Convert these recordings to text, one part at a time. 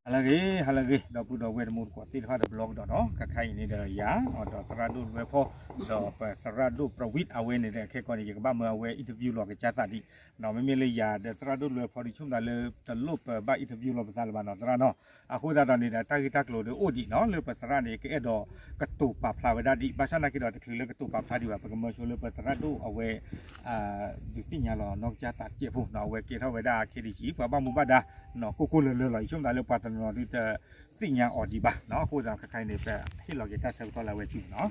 ဟါလၢအဂ့ၤ ဟါလၢအဂ့ၤ ဒီပုၢ်ဒီဝဲၢ်တံၤသကိးသ့ၣ်တဖၣ်တဘျီကဒီးနီၤ, ခဲခါအံၤန့ၣ်ဒီးယၤ ဒီးသရၣ်ဒိၣ်လွဲဖီ ဒီးပသရၣ်ဒိၣ်ပြဝံၣ်အဝဲန့ၣ်ဒီး ခဲကီန့ၣ် ယကဘၣ်မၢအဝဲ interview လီၤကစၢ်သးဒံး, မ့မ့ၢ်လၢယၤဒီးသရၣ်ဒိၣ်လွဲဖီဒီး ဆိကမိၣ်သးလၢတလိၣ်ပဘၣ် interview လီၤပသးလၢၤဘၣ်နီၤ သရၣ်နီၤ, အဃိသတးဒီးန့ၣ်ဒီး တၢ်ဂ့ၢ်တၢ်ကျိၤဒီးအိၣ်ဒံးနီၤ လၢပသရၣ်န့ၣ် ကအဲၣ်ဒိးကတိၤပာ်ဖျါဝဲဒၣ်ဒံး ဘၣ်ဆၣ်နာ်က့ဒီးတချုးလၢကတိၤပာ်ဖျါဒံးဘၣ် ပကမၢဆိလၢပသရၣ်ဒိၣ်အဝဲ ဒုးသ့ၣ်ညါလီၤနီၢ်ကစၢ်သးတစဲးဖိနီၤ, အဝဲကဲထီၣ်ဝဲဒၣ် ခ့တံကံ ပှၤဘၣ်မူဘၣ်ဒါ နီၤ ကိၢ်ကိၢ်လၢၤလၢၤလီၤ, ယဆိကမိၣ်သးလၢပှၤတနီၤနီၤဒုးတသ့ၣ်ညါအီၤဒံးဘၣ်နီၤ, အဃိသတးခဲခါအံၤန့ၣ် ပဟ့ၣ်လီၤက့ၤတၢ်ဆၢကတီၢ်လၢအဝဲစုနီၤ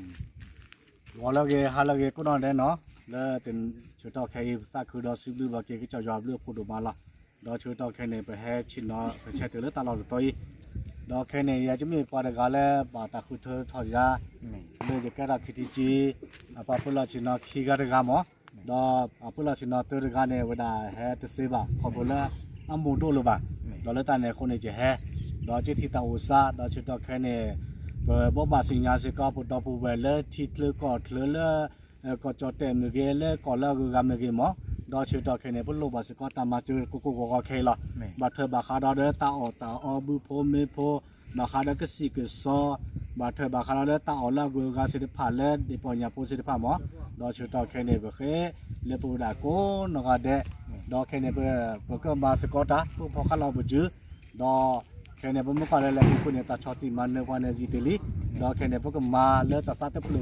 ဂီၤလၢအဂ့ၤ ဟါလၢအဂ့ၤ ကိးနီၢ်ဒဲးနီၤ, လၢဆၢကတီၢ်ခဲအံၤ ပသးခုဒီးစံးဘျုးဘၣ်က့ၤ ကစၢ်ယွၤအဘျုးအဖှိၣ်ဒိၣ်မးလီၤ. ဒီးဆၢကတီၢ်ခဲအံၤန့ၣ် ပဟဲဆ့ၣ်နီၤ ပဆၢထၢၣ်လၢတၢ်လီၢ်တတီၤအံၤ, ဒီးခဲအံၤန့ၣ် ယၤကမ့ၢ်ပှၤတဂၤလၢဘၣ်တၢ်ဃုထၢထီၣ်ယၤ လၢယကဲဒၣ် ခ့တံကံ အပှၤပၢလီၢ်ဆ့ၣ်နီၤခံဂၤတဂၤမး, ဒီးအပၢလီၢ်ဆ့ၣ်နီၤတၢတဂၤန့ၣ် ဝဲဒၣ်ဟဲတသ့ဘၣ် ခီဖျိလၢအမိၢ်ဒိၣ်လၢၤဘၣ်, ဒီးလၢတၢ်န့ၣ်အဃိန့ၣ် ယဟဲ ဒီးက့ၤထံၣ်သးအိၣ်စး ဒီးဆၢကတီၢ်ခဲအံၤန့ၣ် ပဘိးဘၣ်သ့ၣ်ညါစ့ၢ်ကီး ပဒီပုၢ်ဝဲၢ်လၢထံချၢကီၢ်ချၢလၢ ကီၢ်ကၠီၣ်တဲၣ်မ့ၢ်ဂ့ၤ လၢကီၢ်လၢအဂုၤအဂၤမ့ၢ်ဂ့ၤမး, ဒီးဆၢကတီၢ်ခဲအံၤန့ၣ် ပလိၣ်ဘၣ်စ့ၢ်ကီးတၢ်မၤစၢၤကိးကိးဂီၤဂီၤခဲအံၤလီၤ. ဘၣ်ထွဲဘၣ်ဃးဒီးတၢ်အီၣ်တၢ်အီ ဘုဖိမ့ၢ်ဖိ, ဘၣ်ဃးဒီးကစံၣ်ကစီ ဘၣ်ထွဲဘၣ်ဃးဒီးလၢတၢ်အီၣ်လၢအဂုၤအဂၤသ့ၣ်တဖၣ်လၢဒ့ၣ်ပီၣ်ညၣ်ဖိသ့ၣ်တဖၣ်မး, ဒီးဆၢကတီၢ်ခဲအံၤန့ၣ် ပဃ့လၢပဝဲဒၣ်ကိးနီၢ်ဂၤဒဲး, ဒီးခဲအံၤန့ၣ် ပကမၤစ့ၢ်ကီးတၢ် ပကဖီၣ်ဃာ်လီၤပစု, ဒီးခဲအံၤန့ၣ် ပမ့ၢ်ကွၢ်လၢလဲၤမူခိၣ်န့ၣ် တၢ်ဆီၣ်တံၢ်မၤနၢၤပှၤန့ၣ်ယံာ်တ့ၢ်လံ, ဒီးခဲအံၤန့ၣ် ပကမၤလၢတၢ်သးတဖျၢၣ်ဃီ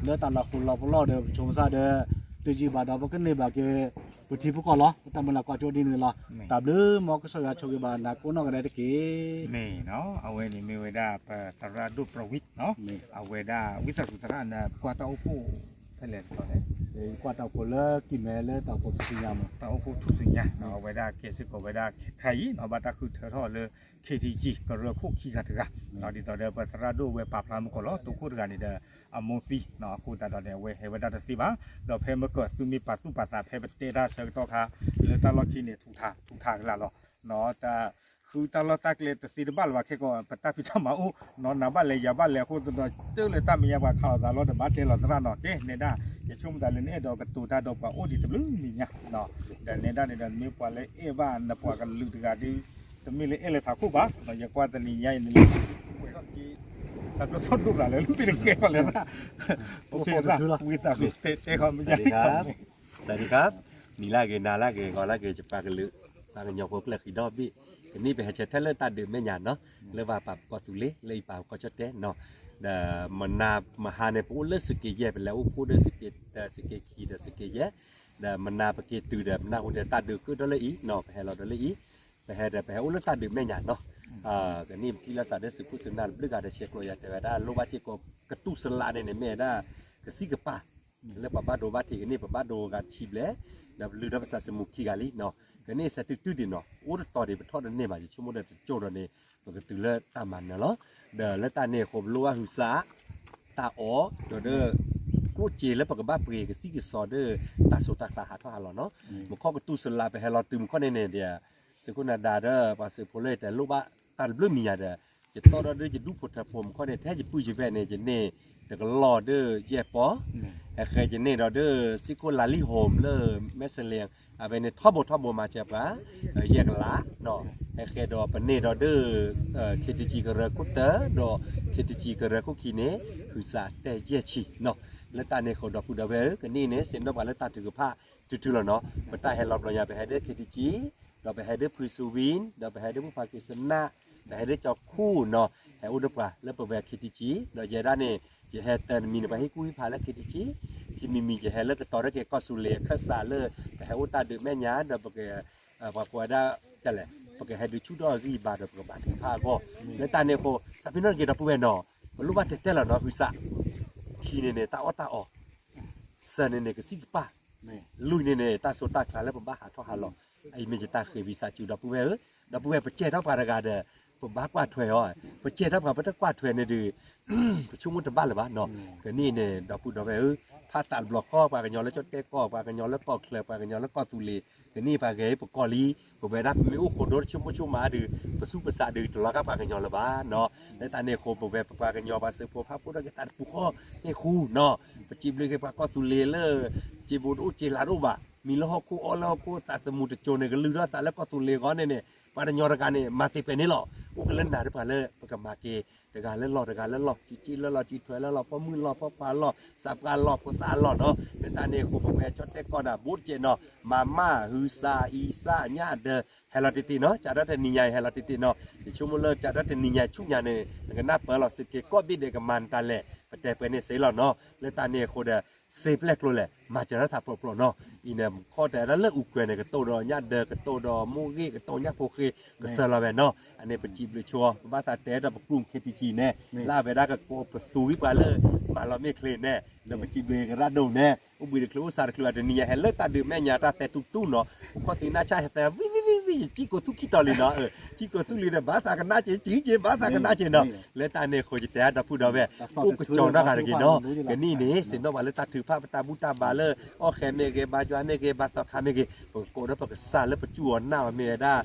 လၢတၢ်လီၤဃိၤလီၤပလီၢ်ဒီး ပဆိကမိၣ်သးဒီး တယံာ်ဘၣ်ဒီး ပကန့ၢ်ဘၣ်က့ၤ ပထံပကီၢ်လီၤ. ပတၢ်မုၢ်လၢ်ကွၢ်စိဒ်န့ၣ်လီၤ. တၢ်ဘျုးမ်ကစၢ်ယွၤဆိၣ်ဂ့ၤဘၣ်နၤကိးနီၢ်ဂၤဒဲးတက့ၢ်. မ့ၢ်နီၤ အဝဲန့ၣ်မ့ၢ်ဝဲဒၣ်ပသရၣ်ဒိၣ်ပြဝံၣ်နီၤ, အဝဲဒၣ်ဝံသးစူၤသရၣ်န့ၣ် ကွၢ်တၢ်အိၣ်ဖှိၣ်ဖဲလဲၣ်တတီၤလဲၣ်, ကွၢ်တၢ်အိၣ်ဖှိၣ်လၢကံၢ်မဲလၢတၢ်အိၣ်ဖှိၣ်ထူၣ်စုညါမး, တၢ်အိၣ်ဖှိၣ်ထူၣ်စုညါနီၤ, အဝဲဒၣ်ကဲစ့ၢ်ကီးဝဲဒၣ်ခဲအံၤနီၤ ဘၣ်တၢ်ဃုထၢထီၣ်လၢ ခ့တံကံ ကရၢခိၣ်ခံဂၤတဂၤ, ဒ်သိးဒီးပသရၣ်ဒိၣ်ဝဲပာ်ဖျါမူကီၢ်လီၤ တိခိၣ်တဂၤန့ၣ်ဒီး အမိၢ်သံနီၤ, အဃိသတးဒီးန့ၣ် အဝဲဟဲဝဲဒၣ်တသ့ဘၣ်, ဒီးဖဲမ့ၢ်ကသုမ့ၢ်ပာ်သူၣ်ပာ်သးဖဲပတဲတၢ်ဆၢကတီၢ်ခါ လၢတၢ်လီၢ်ခံန့ၣ် ထူးထးထူးထးကလာ်လီၤ. တၢ်ဃုတၢ်လီၢ်တၢ်ကျဲတသ့တဘၣ်လၢၤဘၣ် ခဲကီး ပတၢ်ဖံးတၢ်မၤအိၣ်နီၤ, နၤဘၣ်လဲၤယၤဘၣ်လဲၤအဃိသတးဒီး တလၢတၢ်မဲာ်ညါပှၤခးလိာ်သးလီၤ တဘၣ်တဲလီၤသရၣ်နီၤ, ကဲနဲဒၣ် ယဆိကမိၣ်သးလၢနအဲၣ်ဒိးကတိၤတၢ်ဒီးပှၤအိၣ်ဒံးတဘျုးမံၤညါ, ဒီးနဲဒၣ်န့ၣ်ဒီး နမ့ၢ်ပှၤလၢအဲၣ်ဘၣ်နပှၤကလုာ်တဂၤဒီး တမ့ၢ်လၢအဲၣ်လၢထးခိၣ်ဘၣ်, ယကွၢ်တနံၤညါအံၤန့ၣ်လၢ ဝဲထီၣ်က့ တၢ်ဘျုးသီၣ်ဒိၣ်ရၤလၢ လူၢ်ဘ့ၣ်တကဲထီၣ်လဲၣ်, ဝံသးစူၤတဲခီမ့ၢ်ညါ စၤဒံခါ, နံၤလၢအဂ့ၤ နၤလၢအဂ့ၤ ဂီၤလၢအဂ့ၤ ယပှၤကလုာ် ပှၤကညီဖိကျၢၢ်ဃံဒီဘ့ၣ်, ကနံၣ်ပဟဲဆၢထၢၣ်လၢတၢ်ဒုးမဲာ်ညါနီၤ, လၢဘၣ်ပာ်ပကီၢ်သူလ့ၤ လၢအံၤပာ်ပကီၢ်ကၠီၣ်တဲၣ်နီၤ, ဒီးမနၤမဟါန့ၣ် ပအိၣ်လၢစက့ယဲၢ် ပလဲၤအိၣ်ဖှိၣ်ဒီးစက့တၢ စက့ခံဒီးစက့ယဲၢ်, ဒီးမနၤပက့ၤတုၤဒီး ပနၢ်ဟူဒီးတၢ်ဒုးကတၢၢ်လၢအံၤနီၤ, ပဟဲလီၤဒီးလၢအံၤ, ပဟဲဒီးပဟဲအိၣ်လၢတၢ်ဒုးမဲာ်ညါနီၤ, ကနံၣ်ပထံၣ်လိာ်သးဒီးသုးခိၣ်သုးနၢ်တဘျုးဂၤဒီး ဆဲးကျိးယၤတဲဝဲဒၣ် လိၣ်ဘၣ်စ့ၢ်ကီးကတူၢ်စလးန့ၣ်န့ၣ် မ့ၢ်ဝဲဒၣ် ကသံၣ်ကပၤ လၢပှၤဘၣ်ဒိဘၣ်ထံးကန့ၢ် ပဘၣ်ဒိဂၤတဆံဘျဲၣ်, ဒီးပလုၢ်ထီၣ်ပသးသမူခံဂၤလံနီၤ, ကနံၣ်စဲးတုၤတုၤဒံးနီၤ, အိၣ်တတီၤဒံး ပထီၣ်တန့ၢ်ဘၣ် ယဆိကမိၣ်ဒီးတကၠိၢ်ဒီးန့ၣ် ပကတုၤလၢတၢ်မၤနၢၤလီၤ. ဒီးလၢတၢ်န့ၣ်အဃိ ပလိၣ်ဘၣ်ဟုသး တၢ်အီၣ် ဒီးဒီး ကျိၣ်စ့လၢပကဘၣ်ပှ့ၤကသံၣ်ကစီဒီး တၢ်စိတၢ်ကျါဟးထီၣ်ဟးလီၤနီၤ, မခီကတူၢ်စလး ပဟဲလီၤတုၤမခီန့ၣ်န့ၣ်ဒီး သုးခိၣ်နၢ်ဒါဒီး ပှၤသုးဖိလၢယတဲလိၣ်ဘၣ်တၢ်တဘျုးမံၤယၤဒီး ယတီၢ်ဒီးဒုးယဒူၣ်ဖိထၢဖိမခီန့ၣ် ထဲယပုၢ်ယဝဲၢ်န့ၣ် ယန့ၢ်တကလီၢ်ဒီးယဲၢ်ပီၢ်, ဟဲဃဲယန့ၢ်ဒီးဒုး စ့ၢ်ကီးလါလံဟိမ်လၢ မဲစလ့ၣ် အဝဲန့ၣ်ထီဘိထီဘိမၤစၢၤပှၤ ယဲၢ်ကလး, ဟဲဃဲဒီးပန့ၢ်ဒီးဒုး ခ့တံကံကရၢခိၣ်တၢ ဒီးခ့တံကံကရၢခိၣ်ခံန့ၣ် ဟုသးတဲယဲၢ်ဆံနီၤ, လၢတၢ်န့ၣ်အဃိဒီပုၢ်ဒီဝဲၢ်ဧၢ ကနံၣ်အံၤန့ၣ် ဆ့ၣ်နီၤပှၤလၢတၢ်ထုကဖၣ် တုၤတုၤလီၤနီၤ, ပတၢ်ဟဲလီၤဘျီညါ ပဟဲဒၣ် ခ့တံကံ ဒီးပဟဲဒၣ်ဖုစူဝံၣ် ဒီးပဟဲဒၣ်ဖိဖးက့ၤစနၣ် ပဟဲဒၣ်ကၠီၤခူၣ်နီၤ, ဟဲအိၣ်ဒီးပှၤလၢပဝဲ ခ့တံကံ ဒီးယဲဒၣ်န့ၣ် ယဟဲတၢ်တမံၤန့ၣ် ပှၤဟ့ၣ်ကူၣ်ဟ့ၣ်ဖးလၢ ခ့တံကံ, ခံမံၤမံၤ ယဟဲလၢကတီၤတၢ်က့ၤကီၢ်သူလ့ၤအခၢၣ်စးလၢ ပဟဲအိၣ်တၢ်ဒုးမဲာ်ညါ ဒီးပက ပှၤကိးဝဲဒၣ် လဲၣ် ပကဟဲဒုးဆူၣ်ထီၣ်အဂံၢ်အဘါဒီးပကဘၣ်ထုကဖၣ်အဂီၢ်, လၢတၢ်န့ၣ်အဃိ စးဖ့နီၣ်တက့ၤဒီပုၢ်ဝဲၢ်နီၤ, ပလိၣ်ဘၣ်တဲတဲလီၤနီၤ ဟုသး, ခံန့ၣ်န့ၣ် တၢ်အီၣ်တၢ်အီ, သၢန့ၣ်န့ၣ် ကသံၣ်ကပၤ, လွံၢ်န့ၣ်န့ၣ် တၢ်စိတၢ်ကျါလၢပဘၣ်ဟးထီၣ်ဟးလီၤ, အအံၤမ့ၢ်ယတၢ်ဃ့ဝံသးစူၤဒီပုၢ်ဝဲၢ်ဧၢ, ဒီပုၢ်ဝဲၢ်ပကဲထီၣ်ပှၤတဂၤဒီး ပဘၣ်ကွၢ်ထွဲအီၤ, ပကဲထီၣ်ပှၤပတကွၢ်ထွဲန့ၣ်ဒီး ပဆိကမိၣ်တဘၣ်လၢၤဘၣ်နီၤ, ကနံၣ်အံၤန့ၣ် ဒီပုၢ်ဒီဝဲၢ်ဧၢ, ဖးသးတဘျီဃီ ပှၤကညီလၢကၠီၣ်တဲၣ်ကီၢ် ပှၤကညီလၢကီၢ်ချၢ ပှၤကညီလၢကီၢ်သူလ့ၤ, ကနံၣ်အံၤပှၤဂဲၤပကီၢ်လံ, ပဝဲဒၣ်ပမ့ၢ်အိၣ်ဃိဒိတဆိကမိၣ်ဆိကမးဒီး ပသူၣ်ပသးဒီးတလီၤဂာ်ပှၤကညီလၢၤဘၣ်နီၤ, လၢတၢ်န့ၣ်အဃိ ပဝဲပပှၤကညီပှၤသုးဖိဖးဖိဒီးက့ၤတၢ်တပူၤဃီန့ၢ်ဃူနီၤ, ပစံးဘျုးက့ၤပှၤကီၢ်သူလ့ၤလၢ စ့ဘိးတအိၣ်စ့လးတအိၣ်ဘၣ်, မံၤလၢဟီၣ်ခိၣ်အီၣ်လၢဟီၣ်ခိၣ် သးသမူတစိၤန့ၣ် ကလုၢ်ထီၣ်သးလၢကီၢ်သူလ့ၤအဂီၢ်န့ၣ်န့ၣ် ပှၤတညီတဂၤန့ၣ် မၤသ့ပဲာ်န့ၣ်လီၤ, အိၣ်ကလၢနၤတပှၤလၢပကမၤက့ၤ တဂၤလၢလီၢ်တဂၤလၢလီၢ် စုစ့လၢလီၢ် စုထွဲလၢလီၢ် ဖီမုၢ်လီၢ် ဖီခွါလီၢ် သးပှၢ်လီၢ် ဖိသၣ်လီၢ်နီၤ. လၢတၢ်န့ၣ်အဃိ ပဝဲကၠီၣ်တဲၣ်ကီၢ်နၤ ဘူးတကဲးနီၤ မၤမၢ် ဟုသး အံစၢ် ညၣ်ဒၢ ဟဲလီၤတ့ၢ်တ့ၢ်နီၤ ကးထီၣ်တနံၤညါအံၤ ဟဲလီၤတ့ၢ်တ့ၢ်နီၤ. ယဆိကမိၣ်လၢကးထီၣ်တနံၤညါဆူညါန့ၣ် နကနၢ်ပၢၢ်လီၤစ့ၢ်ကီး ကိးဘ့ၣ်ဒဲးကမၤနတၢ်လဲၣ် ပတဲပှဲၤန့ၣ်စ့လီၤနီၤ. လၢတၢ်န့ၣ်အဃိဒီး စ့ပျဲၢ်ကျိၤလဲၣ် မၤစၢၤထီၣ်သးပျီပျီနီၤ. အံၤန့ၣ် ခီတဲဒၣ်လၢအူကွဲၤန့ၣ် ကတိၤဒီးညၣ်ဒၢ ကတိၤဒီးမိၢ်ဂ့ၢ် ကတိၤညၣ်ဖိဃ့ ကစၢၢ်လီၤဝဲနီၤ. အန့ၣ်ပစံးဘျုးဆိ ပဘၣ်သးတဲဒီးပကျိၣ် ခ့တံကံ န့ၣ် လၢအဝဲဒၣ်ကကိးပသူဝံၤပှၤလၢ မၤလီၤမ့ၢ်ချ့န့ၣ် ဒီးပစံးဘျုးကရၣ်ဒိၣ်န့ၣ် အိၣ်ဘှံးတချုးအိၣ်စးတချုး အတနံၤညါဟဲလၢတၢ်ဒုးမဲာ်ညါ တၢ်သဲတူၢ်တူၢ်နီၤ. အိၣ်ခီၣ်သံနၢ်ဆၣ်ဟဲသဲ ဝံၣ်ဝံၣ်ဝံၣ်ဝံၣ် ယစံၣ်ကိးသူၣ်ခံတီၤလံနီၤ. စံၣ်ကိးသူၣ်လံဒီး ဘၣ်သးကနၣ်က့ၤ စံၣ်က့ၤ ဘၣ်သးကနၣ်က့ၤနီၤ. လၢတၢ်န့ၣ်အဃိ ယတဲဒၣ်ဒီပုၢ်ဒီဝဲၢ် အိၣ်ကစီၤနီၢ်ဂၤတဂ့ၤနီၤ. ကနံၣ်အံၤန့ၣ် ဆ့ၣ်နီၤပှၤလၢတၢ်ထုကဖၣ် ပတၢ်ဘူၣ်တၢ်ဘါလၢ အီၣ်ဃဲမ့ၢ်ဂ့ၤ ဘါယွၤမ့ၢ်ဂ့ၤ ဘါသီခါမ့ၢ်ဂ့ၤ ပကကိးဒီးပကစၢ်လၢပစူၢ်အီၤနာ်အီၤမ့ၢ်ဝဲဒၣ်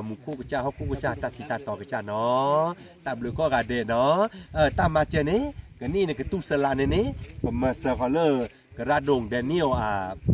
မူခိၣ်ကစၢ် ဟီၣ်ခိၣ်ကစၢ် တၢ်ထံးတၢ်တီၤကစၢ်နီၤ. တၢ်ဘျုးကိးဂၤဒဲးနီၤ. တၢ်မၤစၢၤန့ၣ် ကနံၣ်အံၤန့ၣ် ကတူၢ်စၢလးန့ၣ်န့ၣ် ပမၤစၢၤဃီၤလၢ ကရၣ်ဒိၣ် Daniel အ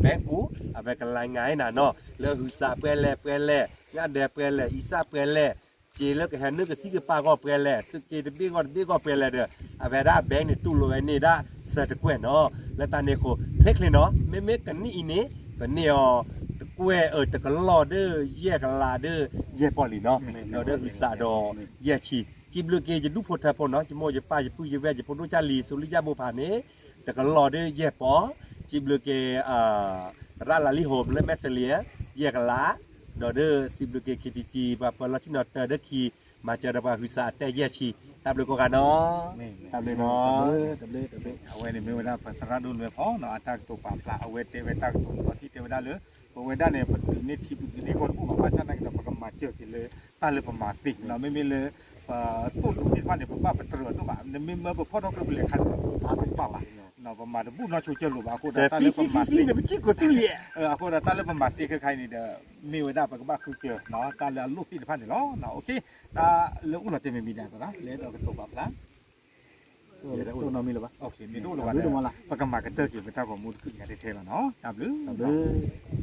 bank ပူၤ အဝဲကလါငါနၤနီၤ လၢဟုသးပှဲၤလဲၣ်ပှဲၤလဲၣ် ညၣ်ဒၢပှဲၤလဲၣ် အံစၢ်ပှဲၤလဲၣ် စ့လၢကဟဲနုာ်ကစံၣ်ကပာ်ဂီၢ်ပှဲၤလဲၣ် စ့က့တဘ့ၣ်ဂီၢ်တဘ့ၣ်ဂီၢ်ပှဲၤလဲၣ်ဒီး အဝဲဒၣ် bank န့ၣ် တူၢ်လိာ်ဝဲန့ၢ်ဒၣ်စၢၤတကွဲၢ်နီၤ. လၢတၢ်န့ၣ်အဃိ ချ့ချ့နီၤ မ့မ့ၢ်ကနံၣ်အံၤန့ၣ် ပန့ၢ်အီၤ တကွဲၢ်အၢ တကလီၢ်ဒီး ယဲၢ်ကလးဒီး ယဲၢ်ပီၢ်လံနီၤ. ဒီးဟုသးဒီး ယဲၢ်ဆံ စံးဘျုးက့ၤယဒူၣ်ဖိထၢဖိနီၤ ယမိၢ်ယပၢ်ယပုၢ်ယဝဲၢ် ယဖိဒိၣ်ကၢ်လံၤ စိၤလံယၢ်ဘိဖးန့ၣ် တကလီၢ်ဒီးယဲၢ်ပီၢ် စံးဘျုးက့ၤ ရၣ်လၤလံၣ်ဟိမ် လၢမဲာ်စလံၤ ယဲၢ်ကလး ဒီးဒီးစံးဘျုးက့ၤ ခ့တံကံ ပှၤပၢၤလီၢ်ထံနီၤတၢၤဒီးခံ မၤစၢၤဒီးပှၤဟုသးအတဲယဲၢ်ဆံ တၢ်ဘျုးကိးဂၤနီၤ တၢ်ဘျုးနီၤ အဝဲန့ၣ်မ့ၢ်ဝဲဒၣ်ပသရၣ်ဒိၣ်လွဲဖီနီၤ အတၢ်ကတိၤပာ်ဖျါ အဝဲတဲဝဲတၢ်ကတိၤလီၤတံၢ်တဲဝဲဒၣ်လၢ ပဝဲဒၣ်န့ၣ် ပဒုးန့ၢ်ထံပဒုးန့ၢ်ကီၢ်တဘူၣ်ဘၣ် ဘၣ်ဆၣ်သနာ်က့ဒီး ပကမၤစၢၤက့ၤလၢတၢ်လၢပမၤသ့နီၤ မ့မ့ၢ်လၢ ပသိၣ်လိသ့ၣ်တဖၣ်န့ၣ် ပဘၣ်ပတြၢၤအဒိၣ်ဘၣ် နမ့ၢ်မၢပဖီၣ်ထီၣ်ကျိပလဲၤခါန့ၣ် ပဘၣ်ဘၣ် ပမၤတဘူၣ်နီၢ်ဆိကၢၢ်လိာ်ဘၣ် အဃိဒီးတၢ်လၢပမၤသ့ အဃိဒီးတၢ်လၢပမၤသ့ခဲခါအံၤန့ၣ်ဒီး မ့ၢ်ဝဲဒၣ်ပကဘၣ်ဃုစၢၤ တၢ်လၢအလိၣ်သ့ၣ်တဖၣ်န့ၣ်လီၤ. တၢ်လၢအိၣ်လီၤတဲာ်မ့ၢ်မံၤဒၣ်သရၣ် လဲၤဒီးကတိၤပာ်ဖျါ မ့ၢ်တအိၣ်လၢၤဘၣ်ဒီး ပကမၤကတၢၢ်က့ၤပတၢ်ဂီၤမူတဖုညါထဲထဲလီၤနီၤ တၢ်ဘျုး